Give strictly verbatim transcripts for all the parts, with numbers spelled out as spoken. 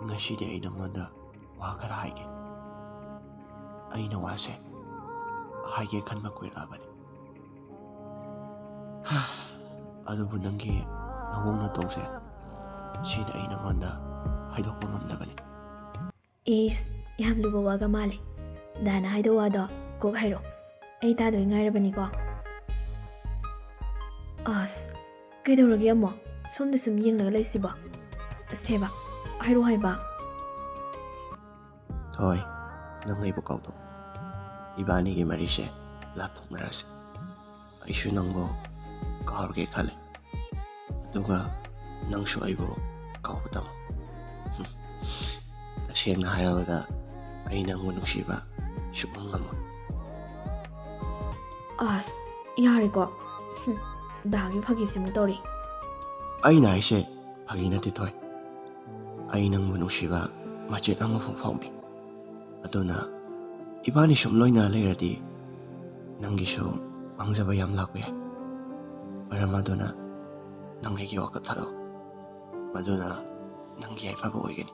ꯉꯁꯤꯗꯤ ꯑꯩ ꯅꯉꯣꯟꯗ ꯋꯥ ꯈꯔ ꯍꯥꯏꯒꯦ꯫ ꯑꯩꯅ ꯋꯥꯁꯦ ꯍꯥꯏꯒꯦ ꯈꯟꯕ ꯀꯨꯏꯔꯛꯑꯕꯅꯤ꯫ ꯑꯗꯨꯕꯨ ꯅꯪꯒꯤ ꯅꯑꯣꯡ ꯅꯇꯧꯁꯦ, ꯁꯤꯅ ꯑꯩ ꯅꯉꯣꯟꯗ ꯍꯥꯏꯗꯣꯛꯄ ꯉꯝꯗꯕꯅꯤ꯫ ꯏꯁ, ꯌꯥꯝ ꯂꯨꯕ ꯋꯥꯒ ꯃꯥꯜꯂꯤ꯫ ꯗꯥꯅ ꯍꯥꯏꯗꯣ ꯋꯥꯗꯣ ꯀꯣꯛ ꯍꯥꯏꯔꯣ꯫ ꯑꯩ ꯇꯥꯗꯣꯏ ꯉꯥꯏꯔꯕꯅꯤꯀꯣ꯫ ꯑꯁ, ꯀꯩꯗꯧꯔꯒꯦ ꯑꯃꯨꯛ? ꯁꯣꯝꯗ ꯁꯨꯝ ꯌꯦꯡꯂꯒ ꯂꯩꯁꯤꯕꯣ? ꯁꯦꯕ, ꯍꯥꯏꯔꯣ ꯍꯥꯏꯕ꯫ ꯍꯣꯏ, ꯅꯪ ꯑꯩꯕꯨ ꯀꯥꯎꯊꯣꯛ꯫ ꯏꯕꯥꯅꯤꯒꯤ ꯃꯔꯤꯁꯦ ꯂꯥꯞꯊꯣꯛꯅꯔꯁꯤ꯫ ꯑꯩꯁꯨ ꯅꯪꯕꯨ ꯀꯥꯎꯔꯒꯦ ꯈꯜꯂꯦ꯫ ꯑꯗꯨꯒ ꯅꯪꯁꯨ ꯑꯩꯕꯨ ꯀꯥꯎꯕ ꯇꯝꯃꯨ꯫ ꯇꯁꯦꯡꯅ ꯍꯥꯏꯔꯕꯗ, ꯑꯩ ꯅꯪꯕꯨ ꯅꯨꯡꯁꯤꯕ ꯁꯨꯛꯉꯝ ꯉꯝꯃꯣꯏ꯫ ꯑꯁ, ꯌꯥꯔꯦꯀꯣ꯫ ꯍꯨꯝ, ꯗꯥꯒꯤ ꯐꯥꯒꯤꯁꯤꯃ ꯇꯧꯔꯤ꯫ ꯑꯩꯅ ꯍꯥꯏꯁꯦ ꯐꯥꯒꯤ ꯅꯠꯇꯦ, ꯊꯣꯏ꯫ ꯑꯩ ꯅꯪꯕꯨ ꯅꯨꯡꯁꯤꯕ ꯃꯆꯦꯠ ꯑꯃꯐꯥꯎ ꯐꯥꯎꯗꯦ꯫ ꯑꯗꯨꯅ ꯏꯕꯥꯅꯤ ꯁꯨꯝ ꯂꯣꯏꯅꯔ ꯂꯩꯔꯗꯤ ꯅꯪꯒꯤꯁꯨ ꯃꯥꯡꯖꯕ ꯌꯥꯝ ꯂꯥꯛꯄ ꯌꯥꯏ꯫ ꯃꯔꯝ ꯑꯗꯨꯅ ꯅꯪ ꯑꯩꯒꯤ ꯋꯥꯈꯜ ꯊꯥꯗꯣꯛ꯫ ꯃꯗꯨꯅ ꯅꯪꯒꯤ ꯌꯥꯏꯐꯕ ꯑꯣꯏꯒꯅꯤ꯫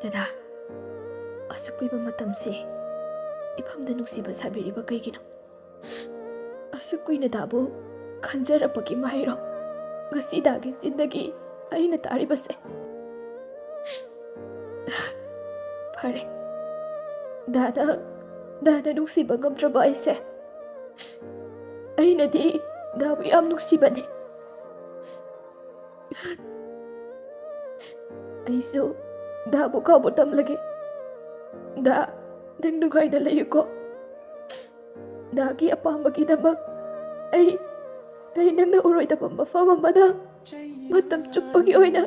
ꯗꯗꯥ, ꯑꯁꯨꯛ ꯀꯨꯏꯕ ꯃꯇꯝꯁꯤ ꯏꯐꯝꯗ ꯅꯨꯡꯁꯤꯕ ꯁꯥꯕꯤꯔꯤꯕ ꯀꯩꯒꯤꯅꯣ? ꯑꯁꯨꯛ ꯀꯨꯏꯅ ꯗꯥꯕꯨ ꯈꯟꯖꯔꯛꯄꯒꯤ ꯃꯍꯩꯔꯣ ꯉꯁꯤ ꯗꯥꯒꯤ ꯆꯤꯟꯗꯒꯤ ꯑꯩꯅ ꯇꯥꯔꯤꯕꯁꯦ? ꯐꯔꯦ, ꯗꯥꯅ, ꯗꯥꯅ ꯅꯨꯡꯁꯤꯕ ꯉꯝꯗ꯭ꯔꯕ ꯑꯩꯁꯦ, ꯑꯩꯅꯗꯤ ꯗꯥꯕꯨ ꯌꯥꯝ ꯅꯨꯡꯁꯤꯕꯅꯦ꯫ ꯑꯩꯁꯨ ꯗꯥꯕꯨ ꯀꯥꯎꯕ ꯇꯝꯂꯒꯦ꯫ ꯗꯥ, ꯅꯪ ꯅꯨꯡꯉꯥꯏꯅ ꯂꯩꯌꯨꯀꯣ꯫ ꯗꯥꯒꯤ ꯑꯄꯥꯝꯕꯒꯤꯗꯃꯛ ꯑꯩ, ꯑꯩ ꯅꯪꯅ ꯎꯔꯣꯏꯗꯕ ꯃꯐꯝ ꯑꯃꯗ ꯃꯇꯝ ꯆꯨꯞꯄꯒꯤ ꯑꯣꯏꯅ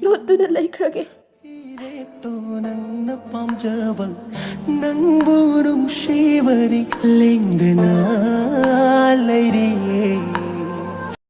ꯂꯣꯠꯇꯨꯅ ꯂꯩꯈ꯭ꯔꯒꯦ꯫ ꯏꯔꯦꯞꯇꯣ ꯅꯪꯅ ꯄꯥꯝꯖꯕ, ꯅꯪꯕꯨ ꯅꯨꯡꯁꯤꯕꯗꯤ ꯂꯦꯡꯗꯅ